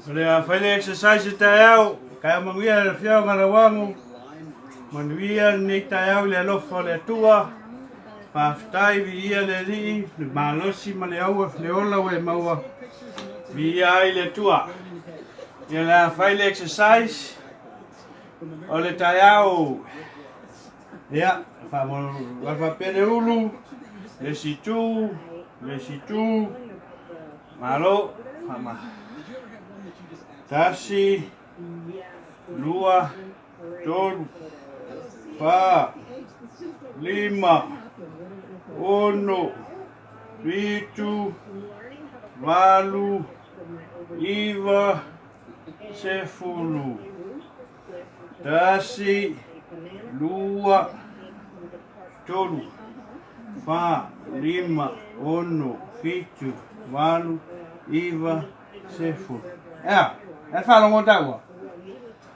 O le a fai le exercise i taeao, taeao manuia le afioga Lauago, manuia lenei taeao i le alofa o le Atua, faafetai viia le Alii, le malosi ma le aua, le ola ua e maua, viia ai le Atua. Ia le a fai le exercise o le taeao. Ia, faapea le ulu, le isi itu, le isi itu, malo, faama. Tasi, lua, tolu, fa, lima, ono, fitu, valu, iva, sefulu. Tasi, lua, tolu, fa, lima, ono, fitu, valu, iva, sefulu. Ea, e faalogo taua.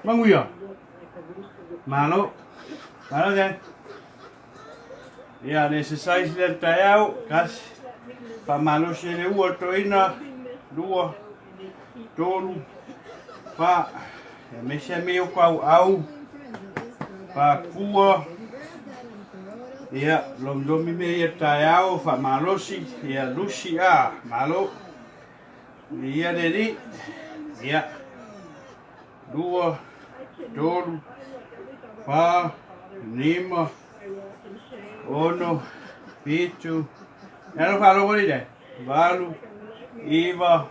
Manuia. Malo. Malo te. Ia, le exercise lea le taeao, tasi, faamalosi ai le ua toeaina, lua, tolu, fa, ia aemaise a mea o auau, fakua, ia, lomilomi mea ia taeao, faamalosi, ia, lusi, a, malo, ia le alii, ia, lua, tolu, fa, lima, ono, fitu, e alo faalogo alii dad, valu, iva,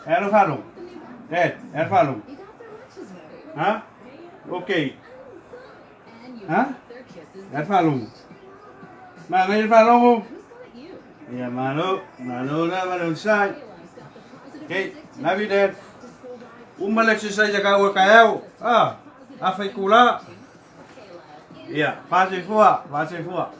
e alo faalogo, dad, e alo faalogo, ha? Ok, ha? E alo faalogo, manaia le faalogo, ia malo, malo lava le onosai, ok, love you dad. Uma le exercise a kaua taeao, ah, afa itula. Ia, fasoifua, fasoifua.